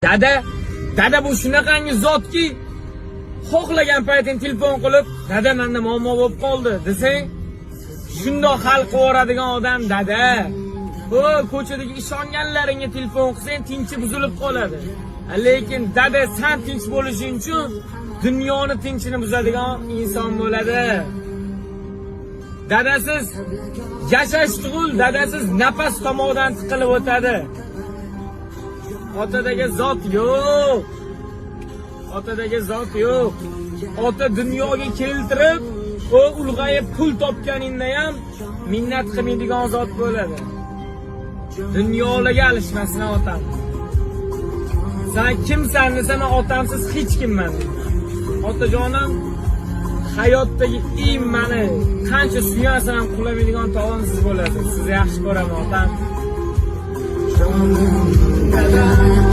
Dada, dada bu shunaqangi zotki, xohlagan payting telefon qilib, "Dada, menda muammo bo'lib qoldi" desang, shundoq hal qilib yuboradigan odam dada. O, ko'chadagi ishonganlaringga telefon qilsang, tinchi buzilib qoladi. Lekin dada san tinch bo'lishing uchun dunyoni tinchini buzadigan inson bo'ladi. Dadasiz yashash tugul, dadasiz nafas tomoqdan tiqilib o'tadi. Otadagi zot yo'q. Otadagi zot yo'q. Ota dunyoga keltirib, u ulg'ayib pul topganingda ham minnat qilmaydigan zot bo'ladi. Dunyolarga alishmasin otam. San kimsan desa, men otamsiz hech kimman. Otajonim hayotdagi eng mani qancha suyansam ham qulamaydigan tog'im siz bo'lasiz. Sizni yaxshi ko'raman, otam. Dada.